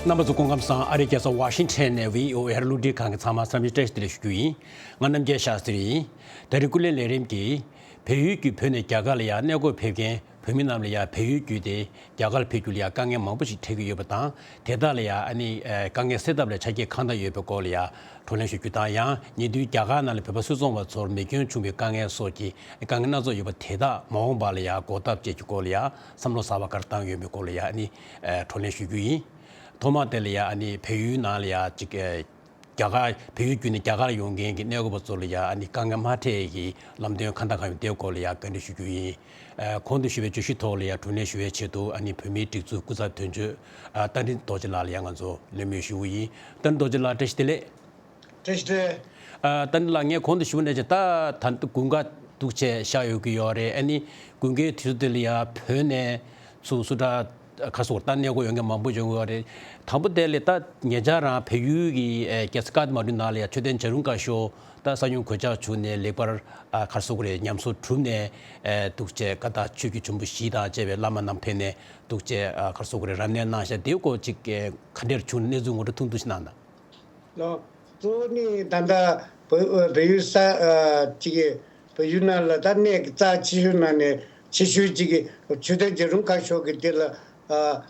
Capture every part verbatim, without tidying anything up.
རྣམ་པ་ཚོ་སྐུ་ཁམས་བཟང་། ཨ་རིའི་རྒྱལ་ས་ཝ་ཤིང་ཊོན་ནས་བྷི་ཨོ་ཨེ་གློག་འཕྲིན་ཁང་གི་ཚང་མ་འཚམས་འདྲི་བཀྲ་ཤིས་བདེ་ལེགས་ཞུ་རྒྱུ་ཡིན། ང་རྣམ་རྒྱལ་ཤཱ་སྟྲི་ཡིན། ད་རེས་སྐུ་ལས་ལས་རིམ་གྱིས་བལ་ཡུལ་བརྒྱུད་བོད་ནས་རྒྱ་གར་ལ་ཡང་གནས་སྐོར་ཕེབས་མཁན་བོད་མི་རྣམས་ལ་ཡང་བལ་ཡུལ་བརྒྱུད་དེ་རྒྱ་གར་ཕེབས་རྒྱུ་ལ་ཡང་དཀའ་ངལ་མང་པོ་ཞིག་འཕྲད་ཀྱི་ཡོད་པ་དང་། དེ་དག་ལ་ཡང་ཨ་ནི་ཨ་དཀའ་ངལ་སེལ་ཐབས་ལ་ཆ་རྐྱེན་གང་དག་ཡོད་པའི་སྐོར་ལ་ཡང་བགྲོ་གླེང་ཞུ་རྒྱུ་དང་། ཡང་ཉེ་དུས་རྒྱ་གར་ནང་ལ་བོད་པ་སུད་ཚོང་བ་ཚོར་མེ་སྐྱོན་བྱུང་བའི་དཀའ་ངལ་སོགས་ཀྱི་དཀའ་ངལ་སྣ་ཚོགས་ཡོད་པ་དེ་དག་མ་འོངས་པ་ལ་ཡང་འགོག་ཐབས་བཅས་ཀྱི་སྐོར་ལ་ཡང་བསམ་བློ་གསར་པ་ག་རེ་བཏང་ཡོད་མེད་སྐོར་ལ་ཡང་ཨ་ནི་ཨ་བགྲོ་གླེང་ཞུ་རྒྱུ་ཡིན། ཐོག་མར་དེ་ལ་ཡང་ཨ་ནི་བལ་ཡུལ་ནང་ལ་ཡང་ཅིག་ཨ་རྒྱ་གར་བལ་ཡུལ་བརྒྱུད་ནས་རྒྱ་གར་ཡོང་མཁན་གྱི་གནས་སྐོར་བ་ཚོ་ལ་ཡང་ཨ་ནི་དཀའ་ངལ་མ་འཕྲད་ཀྱི་ལམ་སྟོན་གང་དང་གང་ཡོད་དེའི་སྐོར་ལ་ཡང་བཀའ་འདྲི་ཞུ་རྒྱུ་ཡིན། ཨ་གོང་དུ་ཞུས་པའི་བརྗོད་གཞི་ཐོག་ལ་ཡང་བགྲོ་གླེང་ཞུ་བའི་ཆེད་དུ་ཨ་ནི་བོད་མིའི་སྒྲིག་འཛུགས་སྐུ་ཚབ་དོན་གཅོད་ཨ་རྟ་མགྲིན་རྡོ་རྗེ་ལགས་ལ་ཡང་ང་ཚོ་གླེང་མོལ་ཞུ་གི་ཡིན། རྟ་མགྲིན་རྡོ་རྗེ་ལགས་བཀྲ་ཤིས་བདེ་ལེགས། བཀྲ་ཤིས་བདེ་ལེགས། ཨ་རྟ་མགྲིན་ལགས། ངས་གོང་དུ་ཞུ་བ་ནང་བཞིན་ད་ད་དགུན་ཁ་འདུག་བྱས་ཤར་ཡོང་གི་ཡོད་རེད། ཨ་ནི་དགུན་ཁའི་དུས་ཚོད་དེ་ལ་ཡང་བོད་ནས་ཚུར་སུ་འདྲ་ག་རེ་ཟེར་དགོས་རེད། ད་གནས་སྐོར་ཡོང་མཁན་མང་པོ་ཡོང་གི་ཡོད་རེད། དང་པོ་དེ་ལ་ད་ཉེ་ཆར་རང་བལ་ཡུལ་གྱི་ཨ་རྒྱལ་ས་ཀཏ་མན་ཌུ་ནང་ལ་ཡང་མཆོད་རྟེན་བྱ་རུང་དཀར་ཤོས་ད་ས་ཡོམ་གོད་ཆག་བྱུང་ནས་ལེགས་པར་ཨ་ག་རེ་ཟེར་དགོས་རེད། ཉམས་གསོ་གྲུབ་ནས་ཨ་འདུག་བྱས་ཀ་ད་ཆོས་ཀྱི་འབྱུང་པོ་བཞི་དང་བཅས་པའི་བླ་མ་རྣམས་ཕེབས་ནས་འདུག་བྱས་ཨ་ག་རེ་ཟེར་དགོས་རེད། རབ་གནས་གནང་ཤག་དེའི་སྐོར་ཅིག་ཨ་ག་འདྲ་བྱུང་། གནས་ཚུལ་ངོ་སྤྲོད་ཐུང་ཐུང་ཞིག་གནང་དང་། ལགས། གཙོ་བོ་ནི་ད་ལྟ་བལ་བལ་ཡུལ་ས་ཨ་ཅིག་གི་བལ་ཡུལ་ནང་ལ་ད་གནས་ཀྱི་རྩ་ཆེ་ཤོས་ནང་ནས་ཆེ་ཤོས་ཅིག་གི་མཆོད་རྟེན་བྱ་རུང་དཀར་ཤོས་ཀྱི་དེ་ལ་ཨ་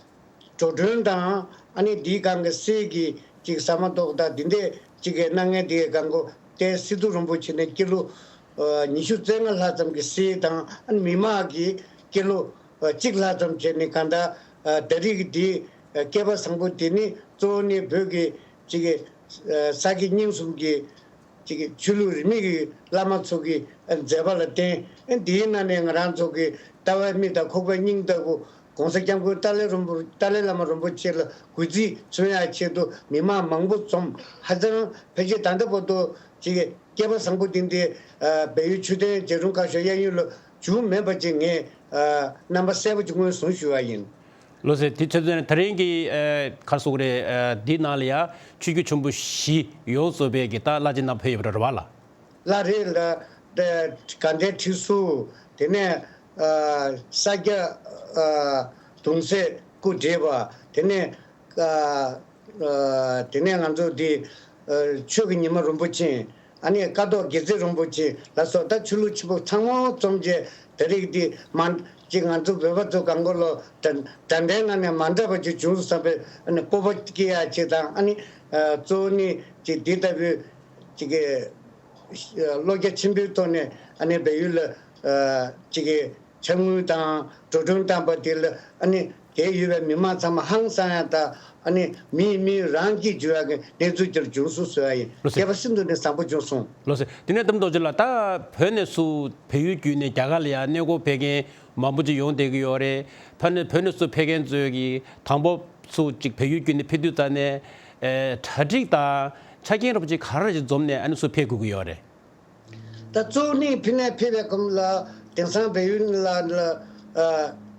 འགྲོ་གྲོན་དང་། ཨ་ནི་འདིའི་སྒང་གི་གསེར་གྱི་ཅིག་ཟ་མ་ཏོག་དང་འདི་འདྲས་ཅིག་གི་གནང་མཁན་དེའི་སྒང་གོ་ཏེ་སི་ཏུ་རིན་པོ་ཆེ་ནས་ཀི་ལོ་ཨ་ཉི་ཤུ་རྩ་ལྔ་ལྷག་ཙམ་གྱི་གསེར་དང་། ཨ་ནི་མི་དམངས་ཀྱི་ཀི་ལོ་ཨ་གཅིག་ལྷག་ཙམ་བྱས་ནས་གང་ལྟར་ཨ་ད་རེས་ཀྱི་འདི་ཨ་བསྐལ་པ་བཟང་པོ་འདི་ནི་གཙོ་བོ་ནི་བོད་ཀྱི་ཅིག་གི་ཨ་ས་དགེ་རྙིང་གསུམ་གྱི་ཅིག་གི་ཆོས་ལུགས་རིས་མེད་ཀྱི་བླ་མ་ཚོ་གི་ཨ་མཛད་པ་ལ་བརྟེན། ཨ་འདིའི་ནང་ནས་ང་རང་ཚོ་གི་ལྟ་བའི་མིག་དང་ཁོག་པའི་སྙིང་ལྟ་བུ་༸གོང་ས་༸སྐྱབས་མགོན་ཏཱ་ལའི་རིན་པོ་ཏཱ་ལའི་བླ་མ་རིན་པོ་ཆེ་ལ་གུས་བརྩི་མཚོན་ཡག་ཆེད་དུ་མི་མང་མང་པོ་འཛོམས། ཧ་ཅང་ཕལ་ཆེར་ད་ལྟ་བར་དུ་ཅིག་གི་བསྐལ་པ་བཟང་པོ་འདི་འདི་ཨ་བལ་ཡུལ་མཆོད་རྟེན་བྱ་རུང་དཀར་ཤོས་གཡས་གཡོན་ལ་བྱུང་མེད་པ་ཅིག་ངས་ཨ་རྣམ་པ་གསལ་པོ་ཅིག་མངོན་སུམ་ཞུ་བ་ཡིན། ལགས་སོ། དེ་ཚོད་ཚོད་ད་རིང་གི་ཨ་ག་རེ་ཟེར་དགོས་རེད། ཨ་འདི་ནང་ལ་ཡ་ཆོས་བརྒྱུད་ཆེན་པོ་བཞི་ཡོངས་རྫོགས་པའི་གི་ད་བླ་ཆེན་རྣམ་ཕེབས་ཡོད་པ་རེད་པ་ལགས། ལགས་རེད་ལགས། དེ་དགའ་ལྡན་ཁྲི་ཟུར། དེ་ནས་ཨ་ས་སྐྱ་ཨ་གདུང་སྲས་སྐུ་བགྲེས་པ། དེ་ནས་ཨ་ཨ་དེ་ནས་ང་ཚོ་འདི་ཨ་ཆོས་ཀྱི་ཉི་མ་རིན་པོ་ཆེ། ཨ་ནི་ཀཿཐོག་དགེ་རྩེ་རིན་པོ་ཆེ་ལ་སོགས་ད་ཆོས་ལུགས་ཆེན་པོ་ཚང་མ་འཛོམས་བྱས་ད་རེས་འདི་མ་ཅིག་ང་ཚོ་བོད་པ་ཚོ་གང་གོ་ལོ་དྲ་དྲ་འདྲའི་ནང་ནས་མ་འདྲ་བ་ཅིག་བྱུང་སོང་བསམ་པའི་ཨ་ནི་སྤོབས་པ་སྐྱེ་ཡག་ཅིག་དང་། ཨ་ནི་ཨ་གཙོ་བོ་ནི་ཅིག་འདི་ལྟ་བུའི་ཅིག་གི་བློ་རྒྱ་ཆེན་པོའི་ཐོག་ནས་ཨ་ནི་བལ་ཡུལ་ལ་ཨ་ཅིག་གི་ཕྱག་དངུལ་དང་འགྲོ་གྲོན་བཏང་པ་དེ་ལ་ཨ་ནི་དེ་ཡོད་པའི་མི་མང་ཚང་མ་ཧང་སང་ཡག་དང་། ཨ་ནི་མིས་མི་རང་སྐྱིད་འཇུ་ཡག་གི་གནས་ཚུལ་དེར་བྱུང་སོང་ཟེར་བ་ཡིན། ལགས་སོ། སྐལ་པ་ཤིན་ཏུ་ནས་བཟང་པོ་བྱུང་སོང་། ལགས་སོ། དེ་ནས་རྟ་མགྲིན་རྡོ་རྗེ་ལགས། ད་བོད་ནས་ཚུར་བལ་ཡུལ་བརྒྱུད་ནས་རྒྱ་གར་ལ་ཡང་གནས་སྐོར་ཕེབས་མཁན་མང་པོ་ཅིག་ཡོང་བསྡད་ཀྱི་ཡོད་རེད། བོད་ནས་བོད་ནས་ཚུར་ཕེབས་མཁན་ཚོས་ཀྱིས་དང་པོ་ཚུར་ཅིག་བལ་ཡུལ་བརྒྱུད་ནས་ཕེབས་དུས་ཙམ་ནས་ཨེ་གྲ་སྒྲིག་དང་ཆ་རྐྱེན་རོབ་ཅིག་ག་རེ་ཅིག་འཛོམས་ནས་ཨ་ནི་ཚུར་ཕེབས་དགོས་ཀྱི་ཡོད་རེད། ད་གཙོ་བོ་ནི་ཕི་ནས་ཕེབས་པའི་སྐབས་ལ་དེང་སང་བལ་ཡུལ་ལ་ལ་ཨ་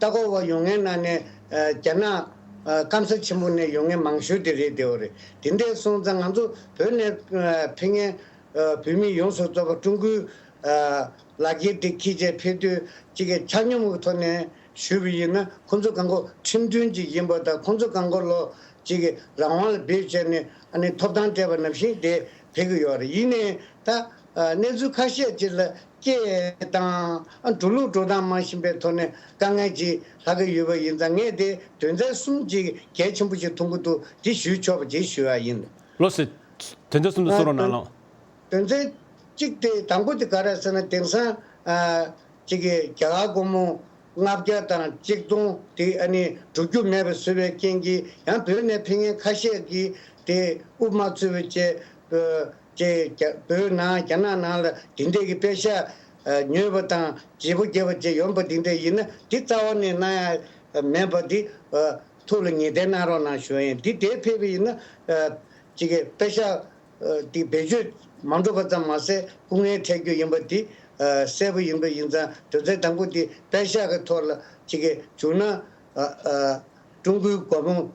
ལྟ་སྐོར་བ་ཡོང་མཁན་ནང་ནས་ཨ་རྒྱ་ནག་ཨ་སྐམ་ས་ཆེན་པོ་ནས་ཡོང་མཁན་མང་ཤོས་དེ་རེད། དེ་བ་རེད། དེ་འདྲས་སོང་ཙང་ང་ཚོ་བོད་ནས་ཨ་ཕེབས་མཁན་ཨ་བོད་མི་ཡོངས་སུ་རྫོགས་པ་ཀྲུང་གོའི་ཨ་ལག་འཁྱེར་དེ་འཁྱེར་བྱས་ཕེབས་དུས་གཅིག་གི་ཆ་སྙོམས་ཀྱི་ཐོག་ནས་ཞུས་པ་ཡིན་ན། ཁོང་ཚོ་གང་གོ་ཁྲིམས་མཐུན་ཅིག་ཡིན་པ་དང་། ཁོང་ཚོ་གང་གོ་ལོ་གཅིག་གི་རང་དབང་ལ་འབེབས་བྱས་ནས་ཨ་ནི་ཐོབ་ཐང་སྤྲད་པ་ནང་བཞིན་དེ་ཕེབས་ཀྱི་ཡོད་རེད། ཡིན་ནའི་ད་ཨ་གནས་ཚུལ་ཁ་ཤས་ཅིག་ལ་སྐད་དང་ཨ་འགྲོ་ལུགས་འགྲོ་སྟངས་མ་ཤེས་པའི་ཐོག་ནས་དཀའ་ངལ་ཅིག་ལྷག་གི་ཡོད་པ་ཡིན་ཙང་། ངས་དེ་དོན་ཚན་གསུམ་ཅིག་གལ་ཆེན་པོ་ཞིག་མཐོང་གི་འདུག་དེ་ཞུས་ཆོག་པ་ཅིག་ཞུ་བ་ཡིན། ལགས་སོ། དོན་ཚན་གསུམ་དེ་གསུང་རོགས་གནང་ལགས། དོན་ཚན་གཅིག་དེ་དང་པོ་དེ་ག་རེ་ཟེར་ན། དེང་སང་ཨ་ཅིག་གི་རྒྱ་གར་སྒོར་མོ་ལྔ་བརྒྱ་དང་གཅིག་སྟོང་དེ་ཨ་ནི་འགྲོ་རྒྱུ་མེད་པ་བཟོས་པའི་རྐྱེན་གྱིས། ཡང་བོད་ནས་ཕེབས་མཁན་ཁ་ཤས་ཀྱིས་དེ་དབུ་མ་ཚུད་པའི་ཆེད་དུ་ཅེ་རྒྱ་བོད་ནང་རྒྱ་ནག་ནང་ལ་དེ་འདྲས་ཀྱི་པད་ཤག་ཉོས་པ་དང་བརྗེ་པོ་བརྒྱབ་པ་བཅས་ཡོང་པ་དེ་འདྲས་ཡིན་ན། དེ་རྩ་བ་ནས་གནང་ཡ་མེད་པ་དེ་ཐུགས་ལ་ངེས་གཏན་གནང་རོགས་གནང་ཞུ་ཡིན། དེ་དེ་ཕེབས་པ་ཡིན་ན་ཅིག་གི་པད་ཤག་ཨ་དེ་བེད་སྤྱོད་མ་འགྲོ་བ་ཙམ་མ་ཟད་སྐུ་ངལ་འཕྲད་རྒྱུ་ཡིན་པ་དེ་ཨ་གསལ་པོ་ཡིན་པ་ཡིན་ཙང་། དོན་ཚན་དང་པོ་དེ་པད་ཤག་གི་ཐོག་ལ་ཅིག་གི་བྱུང་ན་ཨ་ཨ་ཀྲུང་གོའི་སྒོར་མོ་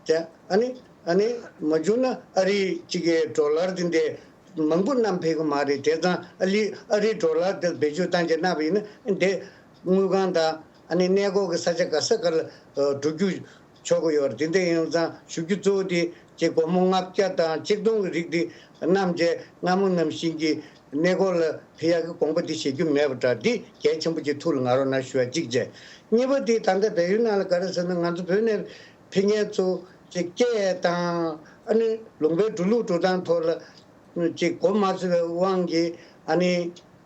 དེ། ཨ་ནི་ཨ་ནི་མ་བྱུང་ན་ཨ་རིའི་ཅིག་གི་ཌོ་ལར་དེ་འདྲས་མང་པོ་བསྣམས་ཕེབས་ཀྱི་མ་རེད། བྱས་ཙང་ཨ་ལི་ཨ་རིའི་ཌོ་ལར་དེ་བེད་སྤྱོད་བཏང་བྱས་གནང་བ་ཡིན་ན། དེ་དངུལ་ཁང་དང་ཨ་ནི་གནས་སྐོར་གྱི་ས་ཆ་ག་ས་ག་ལ་ཨ་འགྲོ་རྒྱུ་ ཆོག་གི་ཡོད་རེད། དེ་འདྲ་ཡིན་ཙང་ཞུ་རྒྱུ་གཙོ་བོ་དེ་ཅིག་སྒོར་མོ་ལྔ་བརྒྱ་དང་གཅིག་སྟོང་གི་རིགས་དེ་བསྣམས་བྱས་སྔ་མོ་ནང་བཞིན་གྱི་གནས་སྐོར་ལ་ཕེབས་ཡག་གི་དགོངས་པ་དེ་བཞེས་རྒྱུ་མེད་པ་འདྲ། འདི་གལ་ཆེན་པོ་ཅིག་ཐུགས་ལ་ང་རང་ནང་ཞུ་བ་གཅིག་བྱས། གཉིས་པ་དེ་ད་ལྟ་བལ་ཡུལ་ནང་ལ་ག་རེ་ཟེར་ན། ང་ཚོ་བོད་ནས་ཕེབས་མཁན་ཚོ་ཅིག་སྐད་དང་ཨ་ནི་ལུང་པའི་འགྲོ་ལུགས་འགྲོ་སྟངས་ཐོག་ལ་ཅིག་གོ་མ་ཚོད་པའི་དབང་གིས་ཨ་ནི་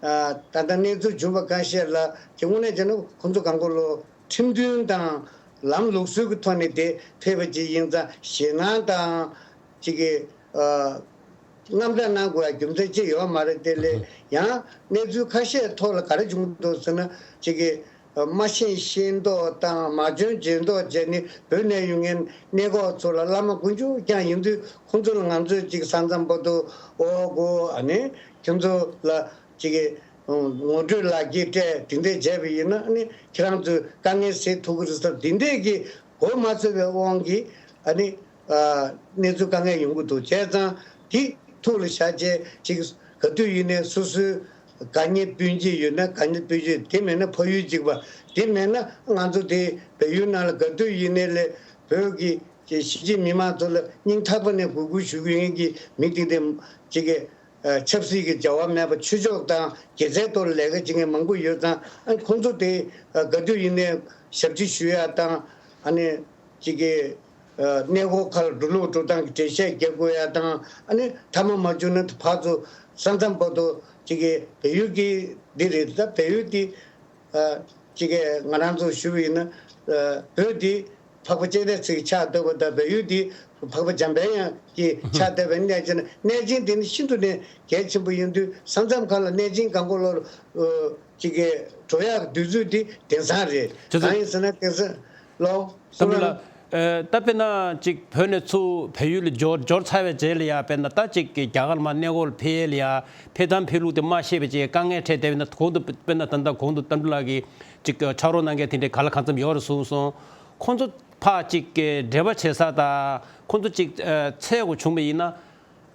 ད་ལྟ་གནས་ཚུལ་བྱུང་བ་ཁ་ཤས་ལ་ཅིག་དངོས་གནས་བྱས་ན་ཁོང་ཚོ་གང་གོ་ལོ། ཁྲིམས་མཐུན་དང་ལམ་ལུགས་སྲོལ་གྱི་ཐོག་ནས་དེ་ཕེབས་པ་ཅིག་ཡིན་ཙང་ཞེད་སྣང་དང་ཅིག་གི་ཨ་དངངས་སྐྲག་གནང་དགོས་ཡ་རྒྱུ་མཚན་ཅིག་ཡོད་མ་རེད། དེ་ལས་ཡང་གནས་ཚུལ་ཁ་ཤས་ཐོག་ལ་ག་རེ་བྱུང་འདུག་ཟེར་ན། ཅིག་གི་ཨ་མ་ཤེས་ཤེས་མདོག་དང་མ་འཇོན་འཇོན་མདོག་བྱས་ནས་བོད་ནས་ཡོང་མཁན་གནས་སྐོར་ཚོ་ལ་བླ་མ་དཀོན་མཆོག་རྐྱང་ཡིན་དུས། ཁོང་ཚོ་ལ་ང་ཚོས་ཅིག་ས་མཚམས་བར་དུ་འོ་དགོས། ཨ་ནི་ཁྱོད་ཚོ་ལ་ཅིག་གི་ངོ་སྤྲོད་ལག་འཁྱེར་སྤྲད། དེ་འདྲས་བྱས་པ་ཡིན་ན་ཨ་ནི་ཁྱེད་རང་ཚོས་དཀའ་ངལ་སེལ་ཐུབ་ཀྱི་རེད་ཟེར། དེ་འདྲས་ཀྱི་གོ་མ་ཚོད་པའི་དབང་གིས་ཨ་ནི་ཨ་གནས་ཚུལ་དཀའ་ངལ་ཡོང་གི་འདུག། བྱས་ཙང་དེ་ཐུགས་ལ་བཞག་བྱས་ཅིག་ག་དུས་ཡིན་ནའི་སོ་སོའི་དགའ་ཉེ་སྤུན་མཆེད་ཡོད་ན་དགའ་ཉེ་སྤུན་མཆེད། དེ་མེད་ན་ཕ་ཡུལ་གཅིག་པ། དེ་མེད་ན་ང་ཚོ་དེ་བལ་ཡུལ་ནང་ལ་ག་དུས་ཡིན་ནའི་ལས་བོད་ཀྱི་གཞིས་བྱེས་མི་མང་ཚོ་ལ་སྙིང་ཐག་པ་ནས་གུས་བཀུར་ཞུ་གི་ཡིན་གྱི་མི་དེ་དེ་ཅིག་གི་ཨ་ཆབ་སྲིད་ཀྱི་འབྲེལ་བ་མེད་པ་ཆོས་ཕྱོགས་དང་དགེ་རྩའི་ཐོག་ལ་ལས་ཀ་བྱེད་མཁན་མང་པོ་ཡོད་ཙང་། ཨ་ཁོང་ཚོ་དེ་ཨ་ག་དུས་ཡིན་ནའི་ཞབས་ཕྱི་ཞུ་ཡ་དང་། ཨ་ནི་ཅིག་གི་ཨ་གནས་སྐོར་ཁག་ལ་འགྲོ་ལུགས་འགྲོ་སྟངས་ཀྱི་འགྲེལ་བཤད་རྒྱག་དགོས་ཡ་དང་། ཨ་ནི་མཐའ་མ་མ་བྱུང་ན་ཕར་ཚུར་ས་མཚམས་བར་དུ་ཅིག་གི་བལ་ཡུལ་གྱི་འདི་རེད། ད་བལ་ཡུལ་འདི་ཨ་ཅིག་གི་ང་རང་ཚོ་ཞུ་བ་ཡིན་ན། ཨ་བོད་འདི་འཕགས་པ་སྤྱན་རས་གཟིགས་ཀྱི་ཕྱག་བཏབ་པ་དང་། བལ་ཡུལ་འདི་འཕགས་པ་འཇམ་དཔལ་དབྱངས་ཀྱི་ཕྱག་བཏབ་པའི་གནས་ཆེན། གནས་ཆེན་འདི་ནི་ཤིན་ཏུ་ནས་གལ་ཆེན་པོ་ཡིན་དུས། ས་མཚམས་ཁག་ལ་གནས་ཆེན་གང་གོ་ལོ་ཅིག་གི་འགྲོ་ཡག་དུས་ཚོད་འདི་དེང་སང་རེད། ཅི་ཙམ། གང་ཡིན་ཟེར་ན་དེང་སང་ལོ་སུ་བསྟན་པ་ལ། ལ། ཨ་ད་དཔེར་ན་ཅིག་བོད་ནས་ཚུར་བལ་ཡུལ་ལ་འབྱོར་འབྱོར་ཚར་བའི་རྗེས་ལ་ཡ། དཔེར་ན་ད་ཅིག་གི་རྒྱ་གར་མར་གནས་སྐོར་ལ་ཕེབས་ཡས་ལ་ཡ། ཕེབས་སྟངས་ཕེབས་ལུགས་དེ་མ་ཤེས་པའི་རྗེས་དཀའ་ངལ་འཕྲད་བསྡད་པ་ཡིན་ན། གོང་དུ་དཔེར་ན་ད་ལྟ་གོང་དུ་བསྟན་པ་ལགས་ཀྱིས་ཅིག་ཕྱག་རོགས་གནང་མཁན་དེ་འདྲའི་ག་ལ་གང་འཚམ་ཡོད་རེད་གསུངས་སོང་། ཁོང་ཚོ་ཕར་ཅིག་གི་འབྲེལ་བ་བྱེད་ས་དང་། ཁོང་ཚོ་ཅིག་ཨ་འཚོལ་དགོས་བྱུང་བ་ཡིན་ན།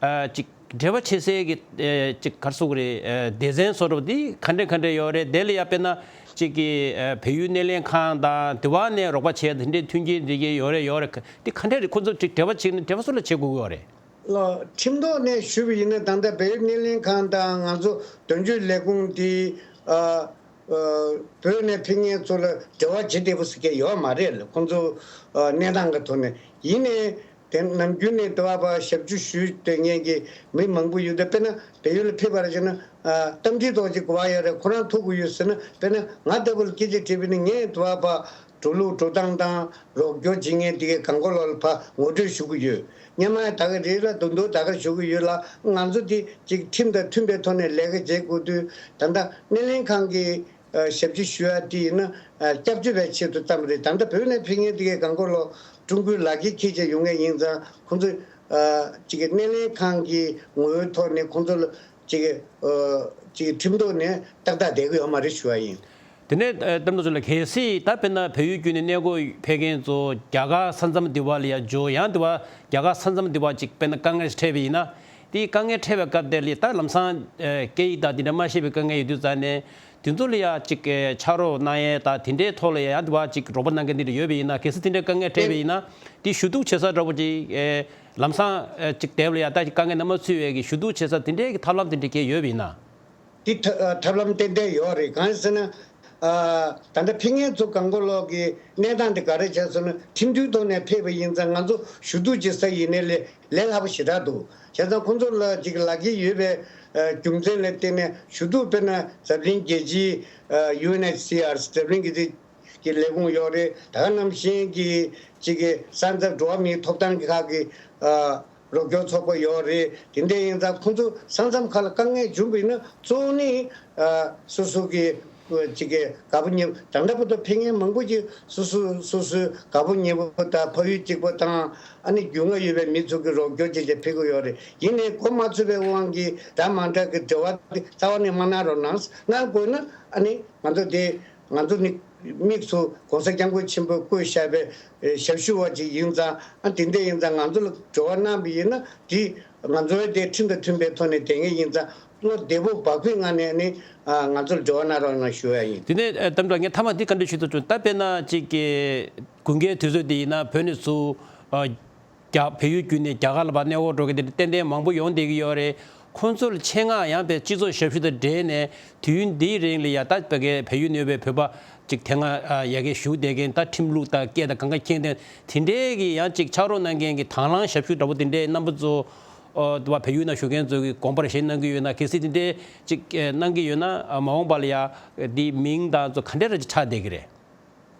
ཨ་ཅིག་འབྲེལ་བ་བྱེད་སའི་གི་ཨ་ཅིག་ག་རེ་ཟེར་དགོས་རེད། ཨ་སྡེ་ཚན་བཟོ་འདྲ་པོ་འདི་ག་འདྲ་ག་འདྲ་ཡོད་རེད། དེ་ལ་ཡ་དཔེར་ན་ཅིག་གི་ཨ་བལ་ཡུལ་སྣེ་ལེན་ཁང་དང་དེ་བ་ནས་རོགས་པ་བྱས་དེ་འདྲའི་མཐུན་རྐྱེན་འདི་གའི་ཡོད་རེད་ཡོད་རེད། འདི་ག་འདྲ་རེད། ཁོང་ཚོ་ཅིག་འབྲེལ་བ་བྱེད་ན་འབྲེལ་བ་སུ་ལ་བྱེད་དགོས་ཀྱི་ཡོད་རེད། ལགས། ཁྲིམས་ཐོག་ནས་ཞུས་པ་ཡིན་ན། ད་ལྟ་བལ་ཡུལ་སྣེ་ལེན་ཁང་དང་ང་ཚོ་དོན་གཅོད་ལས་ཁུངས་འདི་ཨ་ཨ་བོད་ནས་ཕེབས་མཁན་ཚོ་ལ་འབྲེལ་བ་བྱེད་བདེ་པོ་ཟེར་མཁན་ཡོད་མ་རེད་ལ། ཁོང་ཚོ་ཨ་གནས་སྟངས་ཀྱི་ཐོག་ནས་ཡིན་ནའི། དེ་ནམ་རྒྱུན་ནས་དེ་བ་ཕར་ཞབས་ཞུ་ཞུ་སྡོད་མཁན་གྱི་མི་མང་པོ་ཡོད་དེ། དཔེར་ན་བལ་ཡུལ་ལ་ཕེབས་པར་བྱས་ན་ཨ་རྟ་མགྲིན་ཐོག་ཅིག་གོ་བ་ཡོད་རེད། ཁོ་རང་ཐུག་གི་ཡོད་ཟེར་ན། དཔེར་ན་ང་ལྟ་བུ་ལ་སྐད་ཆ་དྲིས་པ་ཡིན་ན། ངས་དེ་བ་ཕར་འགྲོ་ལུགས་འགྲོ་སྟངས་དང་རོགས་སྐྱོར་བྱེད་མཁན་དེ་གའི་གང་གོ་ལོག་ལ་ཕར་ངོ་སྤྲོད་ཞུ་གི་ཡོད། སྔོན་མ་ད་ག་རེ་ལ་དུང་དུང་ད་ག་ཞུ་གི་ཡོད་ལ། ང་ཚོ་དེ་ཅིག་ཁྲིམས་དང་མཐུན་པའི་ཐོག་ནས་ལས་ཀ་བྱེད་དགོས་དུས། ད་ལྟ་སྣེ་ལེན་ཁང་གི་ཨ་ཞབས་ཕྱི་ཞུ་ཡ་དེ་ཡིན་ན་ཨ་སྐྱབས་བཅོལ་བའི་ཆེད་དུ་བཏང་བ་རེད། ད་ལྟ་བོད་ནས་ཕེབས་མཁན་དེ་གའི་གང་གོ་ལོག་ཀྲུང་གོའི་ལག་འཁྱེར་འཁྱེར་བྱས་ཡོང་མཁན་ཡིན་ཙང་། ཁོང་ཚོ་ཨ་ཅིག་གི་སྣེ་ལེན་ཁང་གི་ངོ་བོའི་ཐོག་ནས་ཁོང་ཚོ་ལ་ཅིག་གི་ཨ་ཅིག་གི་ཁྲིམས་ཐོག་ནས་ཏག་ཏག་བསྡད་ཀྱི་ཡོད་མ་རེད་ཞུ་བ་ཡིན། དེ་ནས་ཨ་བསྟན་པ་ལགས་ཚོ་ལ། གལ་སྲིད་ད་དཔེར་ན་བལ་ཡུལ་བརྒྱུད་ནས་གནས་སྐོར་ཕེབས་མཁན་ཚོ་རྒྱ་གར་ས་མཚམས་འདི་བ་ལ་ཡ་འབྱོར། ཡང་འདི་བ་རྒྱ་གར་ས་མཚམས་འདི་བ་ཅིག་དཔེར་ན་དཀའ་ངལ་ཞིག་འཕྲད་པ་ཡིན་ན། དེ་དཀའ་ངལ་འཕྲད་པའི་སྐབས་དེ་ལ་ད་ལམ་སང་ཨ་སྐད་ཡིག་དང་དེ་འདྲ་མ་ཤེས་པའི་དཀའ་ངལ་ཡོད་དུས་ཙང་ནས། དེ་ཚོ་ལ་ཡ་ཅིག་ཨ་ཕྱག་རོགས་གནང་ཡས་དང་དེ་འདྲའི་ཐོག་ལ་ཡ་ཡང་དེ་བ་ཅིག་རོགས་པ་གནང་མཁན་དེ་འདྲ་ཡོད་པ་ཡིན་ན། གལ་སྲིད་དེ་འདྲའི་དཀའ་ངལ་འཕྲད་པ་ཡིན་ན། དེ་ཞུ་གཏུག་བྱེད་ས་འདྲ་པོ་ཅིག་ཨ་ལམ་སང་ཨ་ཅིག་དེབ་ལ་ཡ་ད་དཀའ་ངལ་ནང་མ་ཚུད་པའི་གི་ཞུ་གཏུག་བྱེད་ས་དེ་འདྲའི་གི་ཐབས་ལམ་དེ་འདྲ་གས་ཡོད་པ་ཡིན་ན། འདི་ཐ་ཨ་ཐབས་ལམ་ཏན་ཏན་ཡོད་རེད། གང་ཡིན་ཟེར་ན། ཨ་ད་ལྟ་ཕེབས་མཁན་ཚོ་གང་གོ་ལོག་གི་གནས་སྟངས་དེ་ག་རེ་བྱས་སོང་ན། ཁྲིམས་མཐུན་ཐོག་ནས་ཕེབས་པ་ཡིན་ཙང་། ང་ཚོ་ཞུ་གཏུག་བྱེད་ས་ཡིན་ནའི་ལས་ལས་སླ་པོ་ཞེ་དྲག་འདུག། བྱས་ཙང་ཁོང་ཚོ་ལ་ཅིག་ལག་འཁྱེར་ཡོད་པའི་ཨ་རྒྱུ་མཚན་ལ་བརྟེན་ནས་ཞུ་གཏུག། དཔེར་ན་འཛམ་གླིང་རྒྱལ་སྤྱིའི་ཨ་ཡུ་ཨེན་ཨེཆ་སི་ཨར། འཛམ་གླིང་གི་གི་ལས་ཁུངས་ཡོད་རེད། ད་ག་ནང་བཞིན་གྱི་ཅིག་གི་ས་མཚམས་འགྲོ་བ་མིའི་ཐོབ་ཐང་གི་ཁག་གི་ཨ་རོགས་སྐྱོར་ཚོགས་པ་ཡོད་རེད། དེ་འདྲ་ཡིན་ཙང་ཁོང་ཚོ་ས་མཚམས་ཁག་ལ་དཀའ་ངལ་བྱུང་བ་ཡིན་ན། གཙོ་བོ་ནི་ཨ་སོ་སོ་གི་ཅིག་གི་དགའ་པོ་ཉེ་པོ། ད་ལྟ་བར་དུ་ཕེབས་མཁན་མང་པོ་ཅིག་སོ་སོ་སོ་སོའི་དགའ་པོ་ཉེ་པོ་དང་ཕ་ཡུལ་གཅིག་པ་དང་། ཨ་ནི་རྒྱུས་མངའ་ཡོད་པའི་མི་ཚོ་གི་རོགས་སྐྱོར་བྱས་བྱས་ཕེབས་ཀྱི་ཡོད་རེད། ཡིན་ནའི་གོ་མ་ཚོད་པའི་དབང་གིས་འདྲ་མ་འདྲ་གི་འབྲེལ་བ་རྩ་བ་ནས་མ་གནང་རོགས་གནང་། གནང་དགོས་ན་ཨ་ནི་ང་ཚོ་དེ། ང་ཚོ་ནི་དམིགས་སུ་༸གོང་ས་༸སྐྱབས་མགོན་ཆེན་པོས་བསྐོས་བཞག་པའི་ཨེ་ཞབས་ཞུ་བ་ཅིག་ཡིན་ཙང་། ཨ་དེ་འདྲ་ཡིན་ཙང་ང་ཚོ་ལ་འབྲེལ་བ་གནང་བ་ཡིན་ན། དེ་ང་ཚོའི་དེ་ཁྲིམས་དང་མཐུན་པའི་ཐོག་ནས་བསྡད་མཁན་ཡིན་ཙང་ བློ་བདེ་པོ་བག་ཕེབས་ངང་ནས་ནི་ང་ཚོར་འབྲེལ་བ་གནང་རོགས་གནང་ཞུ་ཡ་ཡིན། དེ་ནས་ཨ་གཏམ་བཟང་ངས་མཐའ་མ་འདི་བཀའ་འདྲི་ཞུ་ཐུབ་བྱུང་། ད་དཔེར་ན་ཅིག་གི་དགུན་ཁའི་དུས་ཚོད་འདི་ཡིན་ན་བོད་ནས་ཚུར་ཨ་རྒྱ་བལ་ཡུལ་བརྒྱུད་ནས་རྒྱ་གར་ལ་ཕར་གནས་སྐོར་འགྲོ་མཁན་དེ་འདྲ་ཏན་ཏན་མང་པོ་ཡོང་བསྡད་ཀྱི་ཡོད་རེད། ཁོང་ཚོ་ལ་ཆེད་མངགས་ཡང་དཔེ་སྤྱི་ཚོགས་ཞབས་ཞུ་དང་འབྲེལ་ནས་དུས་ཡུན་འདིའི་རིང་ལ་ཡ་ད་བལ་ཡུལ་ནས་ཡོད་པའི་བོད་པ་ཅིག་དེ་སྔ་ཡ་གི་བཞུགས་བསྡད་མཁན། ད་ཁྲིམས་ལུགས་དང་སྐད་དང་གང་ག་མཁྱེན་མཁན་དེ་འདྲས་ཀྱི་ཡང་ཅིག་ཕྱག་རོགས་གནང་མཁན་གྱི་དང་བླངས་ཞབས་ཞུ་འདྲ་པོ་དེ་འདྲས་རྣམ་པ་ཚོ་ཨོ་དུ་བ་བལ་ཡུལ་ན་བཞུགས་མཁན་ཚོ་གི་དགོངས་པ་བཞེས་གནང་གི་ཡོད་ན། གལ་སྲིད་དེ་འདྲས་ཅིག་གནང་གི་ཡོད་ན་མ་འོངས་པ་ལ་ཡ་འདི་མིང་དང་ཚོ་ག་འདྲས་ར་ཅིག་ཆགས་བསྡད་ཀྱི་རེད།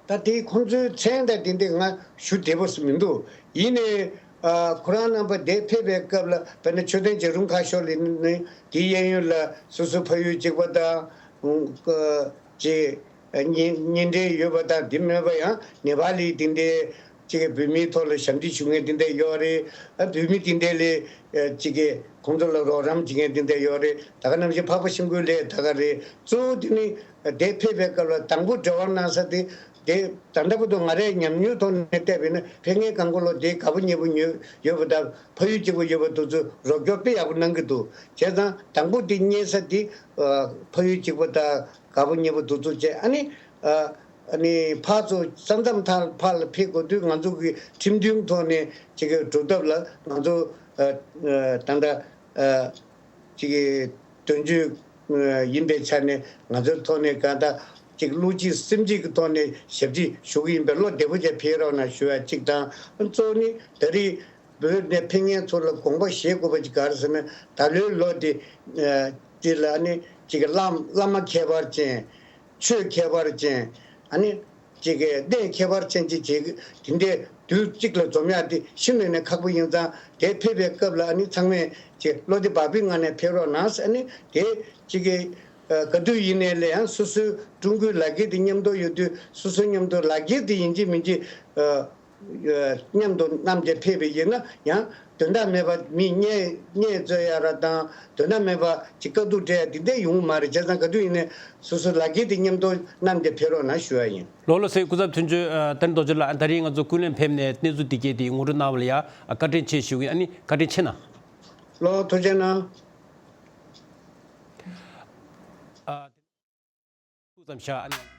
ད་དེ་ཁོང་ཚོའི་མཚན་དང་དེ་འདྲས་ང་ཞུ་བདེ་པོ་ཞིག་མི་འདུག། ཡིན་ནའི་ཁོ་རང་རྣམ་པ་འདིར་ཕེབས་པའི་སྐབས་ལ་དཔེར་ན་མཆོད་རྟེན་བྱ་རུང་ཁ་ཤོར་ལ་ནི་དེའི་གཡས་གཡོན་ལ་སོ་སོའི་ཕ་ཡུལ་གཅིག་པ་དང་ཅིག་གཉེན་གཉེན་འབྲེལ་ཡོད་པ་དང་། དེ་མིན་པ་ཡང་ནེ་པ་ལི་དེ་འདྲས་ཅིག་གི་བོད་མིའི་ཐོག་ལ་ཞབས་འདེགས་ཞུ་མཁན་དེ་འདྲས་ཡོད་རེད། ཨ་བོད་མི་དེ་འདྲས་ལ་ཅིག་གི་ཁོང་ཚོ་ལ་རོགས་རམ་བྱེད་མཁན་དེ་འདྲས་ཡོད་རེད། ད་ག་ནང་བཞིན་འཕགས་པ་ཤིང་ཀུན་ལ་ད་ག་རེད། གཙོ་བོ་དེ་ནི་འདིར་ཕེབས་པའི་སྐབས་ལ་དང་པོ་འབྲེལ་བ་གནང་ས་དེ་དེ་ད་ལྟ་བར་དུ་ང་རའི་ཉམས་མྱོང་ཐོག་ནས་བལྟས་པས་ན་ཕེབས་མཁན་གང་ག་ལོ་དེ་དགའ་པོ་ཉེ་པོ་ཡོད་པ་དང་ཕ་ཡུལ་གཅིག་པ་ཡོད་པ་དེ་ཚོ་རོགས་སྐྱོར་དཔེ་ཡག་པོ་གནང་གི་འདུག། བྱས་ཙང་དང་པོ་དེ་རྙེད་ས་དེ་ཕ་ཡུལ་གཅིག་པ་དང་དགའ་པོ་ཉེ་པོ་དེ་ཚོ་བྱས། ཨ་ནི། ཨ་ནི་ཕར་ཚུར་ས་མཚམས་ཐག་ཕར་ལ་ཕེབས་དགོས་དུས་ང་ཚོ་གི་ཁྲིམས་མཐུན་ཐོག་ནས་ཅིག་གི་འགྲོ་ཐབས་ལ་ང་ཚོ་ད་ལྟ་ཅིག་གི་དོན་གཅོད་ཡིན་པའི་ཆ་ནས་ང་ཚོའི་ཐོག་ནས་གང་ལྟར་ཅིག་བློ་གཅིག་སེམས་གཅིག་གི་ཐོག་ནས་ཞབས་ཕྱི་ཞུ་གི་ཡིན་པས་བློ་བདེ་པོ་བྱས་ཕེབས་རོགས་གནང་ཞུ་ཡ་གཅིག་དང་། གཙོ་བོ་ནི་ད་རེས་བོད་ནས་ཕེབས་མཁན་ཚོ་ལ་དགོངས་པ་བཞེས་དགོས་པ་ཅིག་ག་རེ་ཟེར་ན། ད་ལོའི་ལོ་དེ་དེ་ལ་ནི་ཅིག་གི་བླ་བླ་མ་ཁྱད་པར་ཅན། ཆོས་ཁྱད་པར་ཅན། ཨ་ནི་ཅིག་གི་གནས་ཁྱད་པར་ཅན་ཅིག་བྱེད་དེ་འདྲའི་དུས་གཅིག་ལ་འཛོམས་ཡག་དེ་ཤིན་ཏུ་ནས་ཁག་པོ་ཡིན་ཙང་། དེ་ཕེབས་པའི་སྐབས་ལ་ཨ་ནི་ཚང་མས་ཅིག་བློ་བདེ་བག་ཕེབས་ངང་ནས་ཕེབས་རོགས་གནང་ཟེར། ཨ་ནི་དེ་ཅིག་གི་ག་དུས་ཡིན་ནའི་ལ་ཡང་སོ་སོའི་ཀྲུང་གོའི་ལག་འཁྱེར་དེ་མཉམ་དུ་ཡོད་དུས་སོ་སོའི་མཉམ་དུ་ལག་འཁྱེར་དེ་ཡིན་གཅིག་མིན་གཅིག་མཉམ་དུ་བསྣམས་ཏེ་ཕེབས་པ་ཡིན་ན་ཡང་དོན་དག་མེད་པ་མི་བརྙས་བརྙས་བཅོས་ཡ་ར་དང་དོན་དག་མེད་པ་ཅིག་དཀའ་སྡུག་སྤྲད་ཡ་དེ་འདྲ་ཡོང་གི་མ་རེད། བྱས་ཙང་ག་དུས་ཡིན་ནའི་སོ་སོའི་ལག་འཁྱེར་དེ་མཉམ་དུ་བསྣམས་ཏེ་ཕེབས་རོགས་གནང་ཞུ་ཡ་ཡིན། ལགས་ལགས་སེ། སྐུ་ཚབ་དོན་གཅོད་ཨ་ཏན་རྡོ་རྗེ་ལགས། ད་རིང་ང་ཚོ་ཀུན་གླེང་ཕེབས་ནས་གནས་ཚུལ་འདི་གས་དེ་ངོ་སྤྲོད་གནང་བ་ལ་ཡ་ཨ་བཀའ་དྲིན་ཆེ་ཞུ་གི་ཡིན། ཨ་ནི་བཀའ་དྲིན་ཆེ་གནང་། ལགས་ཐུགས་རྗེ་གནང་། ཨ། ཐུགས་ཙམ་བཞག། ཨ་ནི།